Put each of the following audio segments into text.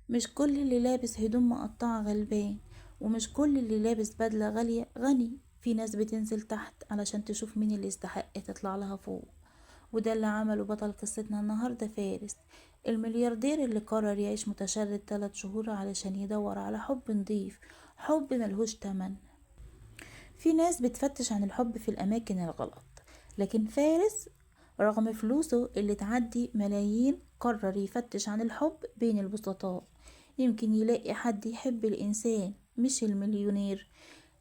مش كل اللي لابس هدوم مقطعة غلبان، ومش كل اللي لابس بدلة غالية غني. في ناس بتنزل تحت علشان تشوف مين اللي يستحق تطلع لها فوق. وده اللي عمله بطل قصتنا النهاردة فارس، الملياردير اللي قرر يعيش متشرد 3 شهور علشان يدور على حب نضيف، حب ملهوش تمن. في ناس بتفتش عن الحب في الأماكن الغلط، لكن فارس رغم فلوسه اللي تعدي ملايين قرر يفتش عن الحب بين البسطاء. يمكن يلاقي حد يحب الإنسان مش المليونير.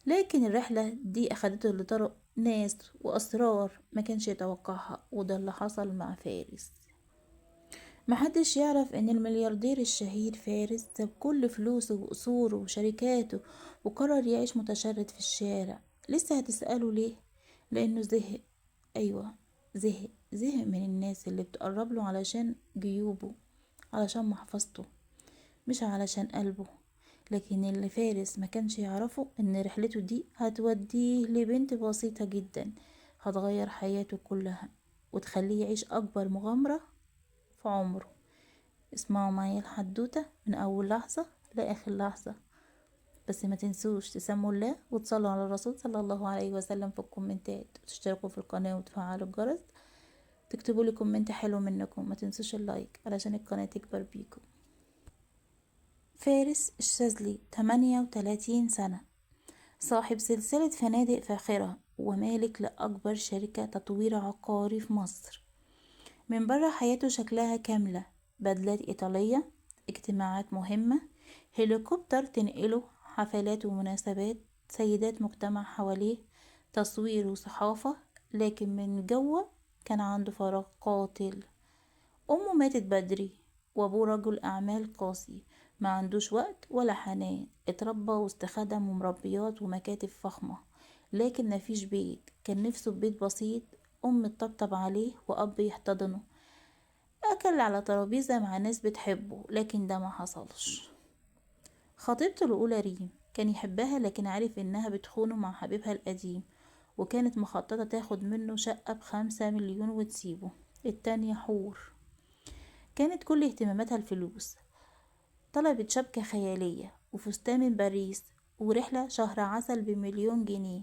لكن الرحلة دي أخدته لطرق ناس وأسرار ما كانش يتوقعها، وده اللي حصل مع فارس. محدش يعرف ان الملياردير الشهير فارس ساب كل فلوسه وقصوره وشركاته وقرر يعيش متشرد في الشارع. لسه هتسألوا ليه؟ لانه زهق. ايوه زهق، زهق من الناس اللي بتقرب له علشان جيوبه، علشان محفظته، مش علشان قلبه. لكن اللي فارس ما كانش يعرفه ان رحلته دي هتوديه لبنت بسيطة جدا هتغير حياته كلها وتخليه يعيش اكبر مغامرة في عمره. اسمعوا معايا الحدوتة من اول لحظة لاخر لحظة، بس ما تنسوش تسموا الله وتصلوا على الرسول صلى الله عليه وسلم في الكومنتات، وتشتركوا في القناة وتفعلوا الجرس، تكتبوا لي comment حلو منكم، ما تنسوش ال like علشان القناة تكبر بيكم. فارس الشاذلي 38 سنة، صاحب سلسلة فنادق فاخرة ومالك لأكبر شركة تطوير عقاري في مصر. من بره حياته شكلها كاملة، بدلات إيطالية، اجتماعات مهمة، هليكوبتر تنقله، حفلات ومناسبات، سيدات مجتمع حواليه، تصوير وصحافة. لكن من جوه كان عنده فراغ قاتل. أمه ماتت بدري، وأبوه رجل أعمال قاسي ما عندوش وقت ولا حنان. اتربى وسط خدم ومربيات ومكاتب فخمة، لكن مفيش بيت. كان نفسه ببيت بسيط، أم تطبطب عليه وأب يحتضنه، أكل على ترابيزة مع ناس بتحبه، لكن ده ما حصلش. خطيبته الأولى ريم كان يحبها، لكن عرف إنها بتخونه مع حبيبها القديم، وكانت مخططة تاخد منه شقة ب5 مليون وتسيبه. التانية حور كانت كل اهتماماتها الفلوس، طلبت شبكة خيالية وفستان من باريس ورحلة شهر عسل ب1,000,000 جنيه.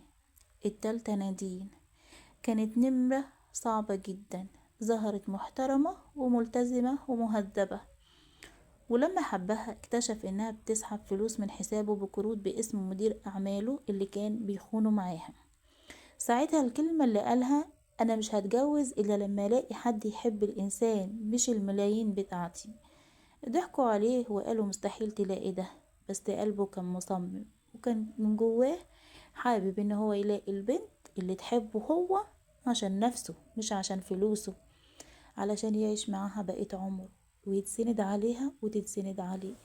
التالتة نادين كانت نمرة صعبة جدا، ظهرت محترمة وملتزمة ومهذبة، ولما حبها اكتشف انها بتسحب فلوس من حسابه بكروت باسم مدير اعماله اللي كان بيخونه معاها. ساعتها الكلمة اللي قالها، انا مش هتجوز الا لما الاقي حد يحب الانسان مش الملايين بتاعتي. ضحكوا عليه وقالوا مستحيل تلاقي ده، بس قلبه كان مصمم، وكان من جواه حابب ان هو يلاقي البنت اللي تحبه هو عشان نفسه مش عشان فلوسه، علشان يعيش معاها بقية عمره ويتسند عليها وتتسند عليه.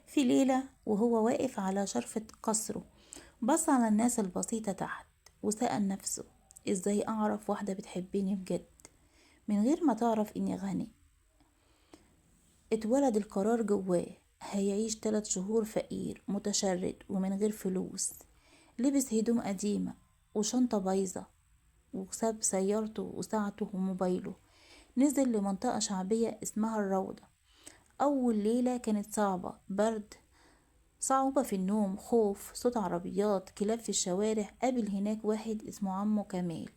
في ليلة وهو واقف على شرفة قصره بص على الناس البسيطة تحت وسأل نفسه، ازاي اعرف واحدة بتحبني بجد من غير ما تعرف اني غني؟ اتولد القرار جواه، هيعيش 3 شهور فقير متشرد ومن غير فلوس. لبس هدوم قديمة وشنطة بايظة وساب سيارته وساعته وموبايله. نزل لمنطقة شعبية اسمها الروضة. أول ليلة كانت صعبة، برد، صعوبة في النوم، خوف، صوت عربيات، كلاب في الشوارع. قابل هناك واحد اسمه عمو كمال،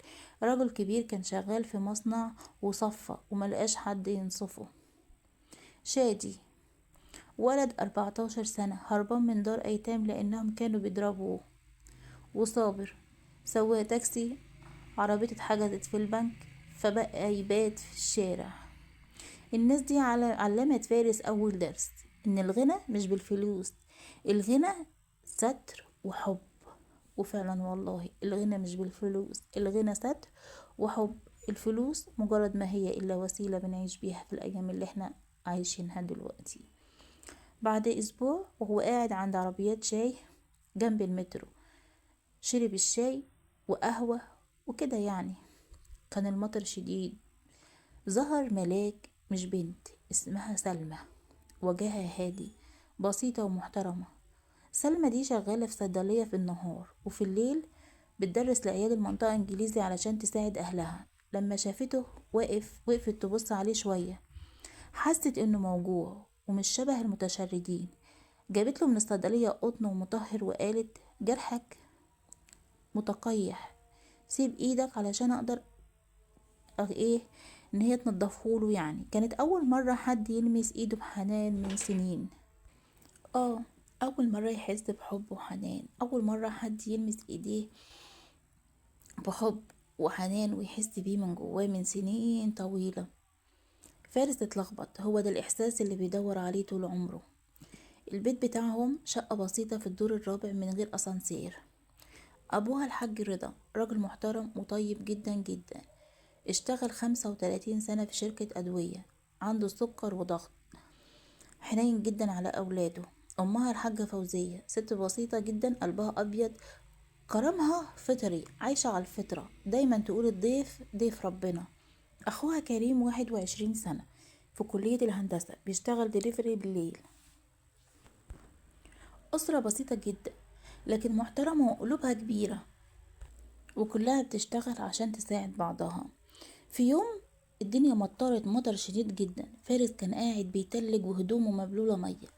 رجل كبير كان شغال في مصنع وصفة وملقاش حد ينصفه. شادي ولد 14 سنة هربان من دار أيتام لأنهم كانوا بيضربوه. وصابر سواق تاكسي عربيته اتحجزت في البنك فبقى يبات في الشارع. الناس دي علمت فارس أول درس، إن الغنى مش بالفلوس، الغنى ستر وحب. وفعلا والله الغنى مش بالفلوس، الغنى ستر وحب. الفلوس مجرد ما هي إلا وسيلة بنعيش بيها في الأيام اللي احنا عايشينها دلوقتي. بعد أسبوع وهو قاعد عند عربيات شاي جنب المترو، شرب الشاي وقهوة وكده يعني. كان المطر شديد. ظهر ملاك مش بنت اسمها سلمى، وجهها هادي، بسيطة ومحترمة. سلمى دي شغالة في صيدلية في النهار، وفي الليل بتدرس لعيال المنطقة انجليزي علشان تساعد اهلها. لما شافته واقف وقفت تبص عليه شوية، حست انه موجوع ومش شبه المتشردين. جابت له من الصيدلية قطن ومطهر وقالت جرحك متقيح، سيب ايدك علشان اقدر ايه ان هي تنضفهوله. يعني كانت اول مرة حد يلمس ايده بحنان من سنين. اول مرة يحس بحب وحنان، اول مرة حد يلمس ايديه بحب وحنان ويحس بيه من جواه من سنين طويلة. فارس اتلخبط، هو ده الاحساس اللي بيدور عليه طول عمره. البيت بتاعهم شقة بسيطة في الدور الرابع من غير اسانسير. ابوها الحاج رضا راجل محترم وطيب جدا جدا، اشتغل 35 سنة في شركة أدوية، عنده سكر وضغط، حنين جدا على أولاده. أمها الحاجة فوزية ست بسيطة جدا، قلبها أبيض، كرمها فطري، عايشة على الفطرة، دايما تقول الضيف ضيف ربنا. أخوها كريم 21 سنة في كلية الهندسة، بيشتغل دليفري بالليل. أسرة بسيطة جدا لكن محترمة وقلوبها كبيرة، وكلها بتشتغل عشان تساعد بعضها. في يوم الدنيا مطرت مطر شديد جدا، فارس كان قاعد بيتلج وهدومه مبلولة مية.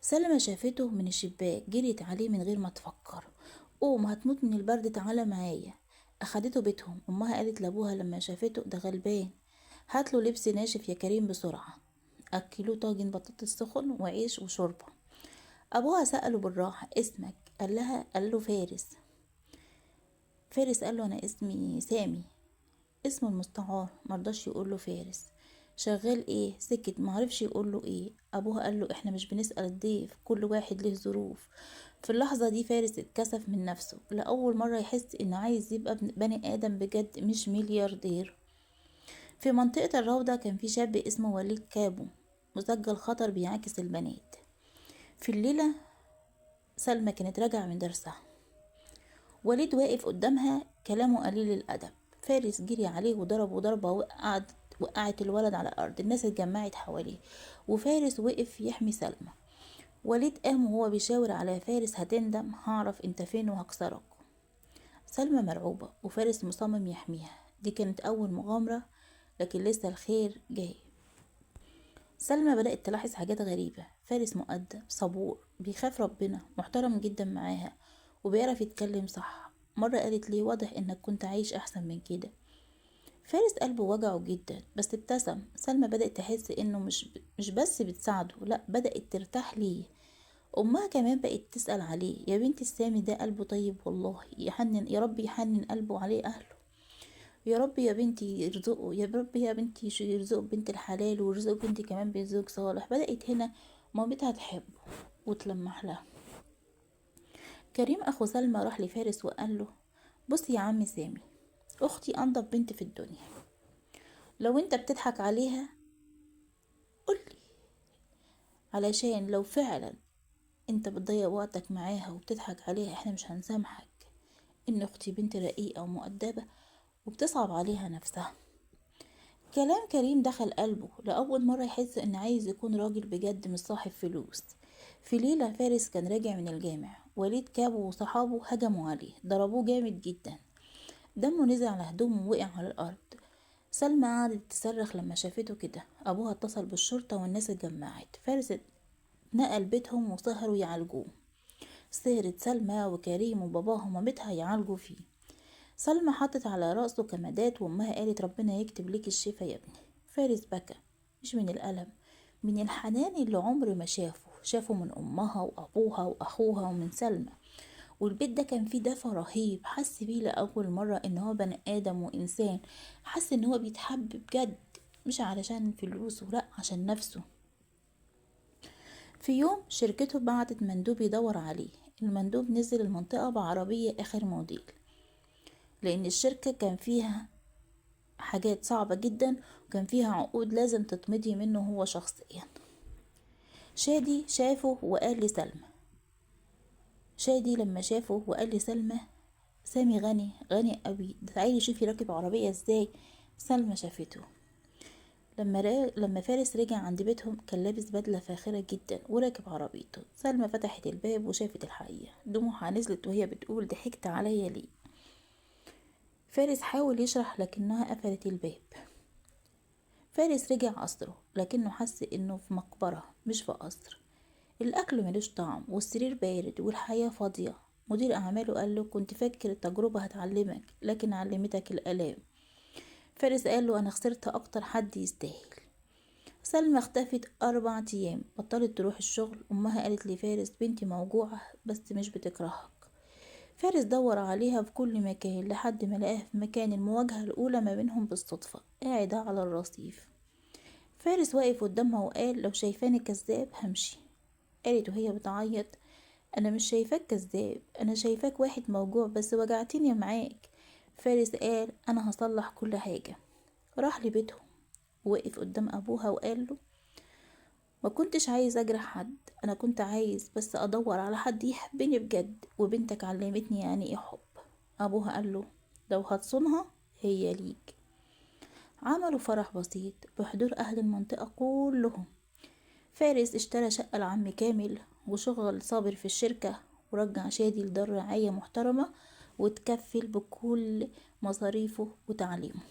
سلمى شافته من الشباك، جريت عليه من غير ما تفكر، قوم هتموت من البرد تعالى معايا. اخدته بيتهم. امها قالت لابوها لما شافته ده غلبان، هاتله لبس ناشف يا كريم بسرعة. اكلوه طاجن بطاطس سخن وعيش وشوربة. ابوها سأله بالراحة اسمك؟ قال له فارس. فارس قال له انا اسمي سامي، اسمه المستعار، مرضاش يقول له فارس. شغال ايه؟ سكت معرفش يقول له ايه. ابوها قال له احنا مش بنسأل الضيف، كل واحد له ظروف. في اللحظة دي فارس اتكسف من نفسه، لأول مرة يحس انه عايز يبقى بني ادم بجد مش ملياردير. في منطقة الروضة كان في شاب اسمه وليد كابو، مسجل خطر بيعاكس البنات. في الليلة سلمى كانت راجعة من درسها، وليد واقف قدامها كلامه قليل الأدب. فارس جري عليه وضربه ضربة وقعت الولد على الأرض. الناس اتجمعت حواليه وفارس وقف يحمي سلمى. وليد قام وهو بيشاور على فارس، هتندم، هعرف انت فين وهكسرك. سلمى مرعوبة وفارس مصمم يحميها. دي كانت أول مغامرة لكن لسه الخير جاي. سلمى بدأت تلاحظ حاجات غريبة. فارس مؤدب صبور، بيخاف ربنا، محترم جدا معاها وبيعرف يتكلم صح. مرة قالت ليه واضح انك كنت عايش احسن من كده. فارس قلبه وجعه جدا بس ابتسم. سلمى بدأت تحس انه مش بس بتساعده، لا بدأت ترتاح ليه. امها كمان بقت تسأل عليه، يا بنت السامي ده قلبه طيب والله، يحنن يا رب، يحنن قلبه عليه اهله، يا رب يا بنتي يرزقه، يا رب يا بنتي يرزقه بنت الحلال ويرزقه بنتي كمان بزوج صالح. بدأت هنا مامتها تحبه وتلمح لها. كريم اخو سلمى راح لفارس وقال له بص يا عم سامي، اختي انضف بنت في الدنيا، لو انت بتضحك عليها قولي، علشان لو فعلا انت بتضيع وقتك معاها وبتضحك عليها احنا مش هنسامحك. ان اختي بنت رقيقة ومؤدبة وبتصعب عليها نفسها. كلام كريم دخل قلبه، لأول مرة يحس ان عايز يكون راجل بجد مش صاحب فلوس. في ليلة فارس كان راجع من الجامع، وليد كابو وصحابه هجموا عليه، ضربوه جامد جدا، دمه نزل على هدومه ووقع على الأرض. سلمى قعدت تصرخ لما شافته كده. أبوها اتصل بالشرطة والناس اتجمعت. فارس نقل بيتهم وسهروا يعالجوه. سهرت سلمى وكريم وباباها ومامتها يعالجوا فيه. سلمى حطت على رأسه كمادات وأمها قالت ربنا يكتب لك الشفا يا ابني. فارس بكى، مش من الألم، من الحنان اللي عمره ما شافه من أمها وأبوها وأخوها ومن سلمى. والبيت ده كان فيه دفى رهيب، حس بيه لأول مرة إن هو بني آدم وإنسان، حس إن هو بيتحب بجد، مش علشان فلوسه، لأ عشان نفسه. في يوم شركته بعتت مندوب يدور عليه. المندوب نزل المنطقة بعربية آخر موديل، لأن الشركة كان فيها حاجات صعبة جدا وكان فيها عقود لازم تتمضي منه هو شخصيا. شادي شافه وقال لسلمى، شادي لما شافه وقال لسلمى سامي غني غني قوي، تعالي شوفي راكب عربية ازاي. سلمى شافته لما فارس رجع عند بيتهم كان لابس بدلة فاخرة جدا وراكب عربيته. سلمى فتحت الباب وشافت الحقيقة، دموعها نزلت وهي بتقول ضحكت عليا ليه. فارس حاول يشرح لكنها قفلت الباب. فارس رجع قصره، لكنه حس إنه في مقبرة مش في قصر. الأكل ملوش طعم، والسرير بارد، والحياة فاضية. مدير أعماله قال له كنت فاكر التجربة هتعلمك، لكن علمتك الآلام. فارس قال له أنا خسرت أكتر حد يستاهل. سلمى اختفت 4 أيام، بطلت تروح الشغل. أمها قالت لفارس بنتي موجوعة بس مش بتكرهك. فارس دور عليها في كل مكان لحد ما لقاها في مكان المواجهة الأولى ما بينهم بالصدفة، قاعدة على الرصيف. فارس واقف قدامها وقال لو شايفاني كذاب همشي. قالت وهي بتعيط أنا مش شايفاك كذاب، أنا شايفاك واحد موجوع بس وجعتني معاك. فارس قال أنا هصلح كل حاجة. راح لبيتهم ووقف قدام أبوها وقال له ما كنتش عايز أجرح حد، أنا كنت عايز بس أدور على حد يحبني بجد، وبنتك علمتني يعني إيه حب. أبوها قال له لو هتصونها هي ليك. عملوا فرح بسيط بحضور أهل المنطقة كلهم. فارس اشترى شقة لعم كامل، وشغل صابر في الشركة، ورجع شادي لدار رعاية محترمة، وتكفل بكل مصاريفه وتعليمه.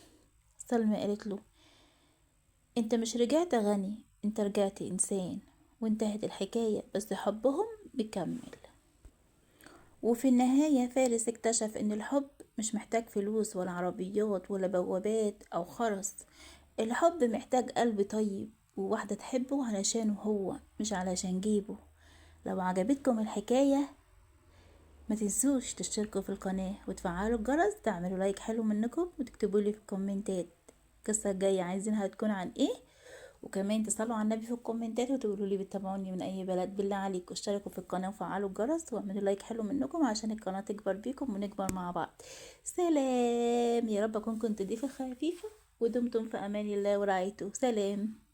سلمى قالت له انت مش رجعت غني، انت رجعت انسان. وانتهت الحكاية، بس حبهم بيكمل. وفي النهاية فارس اكتشف ان الحب مش محتاج فلوس ولا عربيات ولا بوابات او خرس. الحب محتاج قلب طيب وواحدة تحبه علشانه هو، مش علشان جيبه. لو عجبتكم الحكاية ما تنسوش تشتركوا في القناة وتفعلوا الجرس، تعملوا like حلو منكم، وتكتبوا لي في الكومنتات القصة الجاية عايزينها تكون عن ايه، وكمان تصلوا على النبي في الكومنتات وتقولوا لي بتتابعوني من اي بلد. بالله عليكم اشتركوا في القناة وفعلوا الجرس واعملوا like حلو منكم عشان القناة تكبر بيكم ونكبر مع بعض. سلام، يا رب اكون كنت ضيفة خفيفة، ودمتم في امان الله ورعايته. سلام.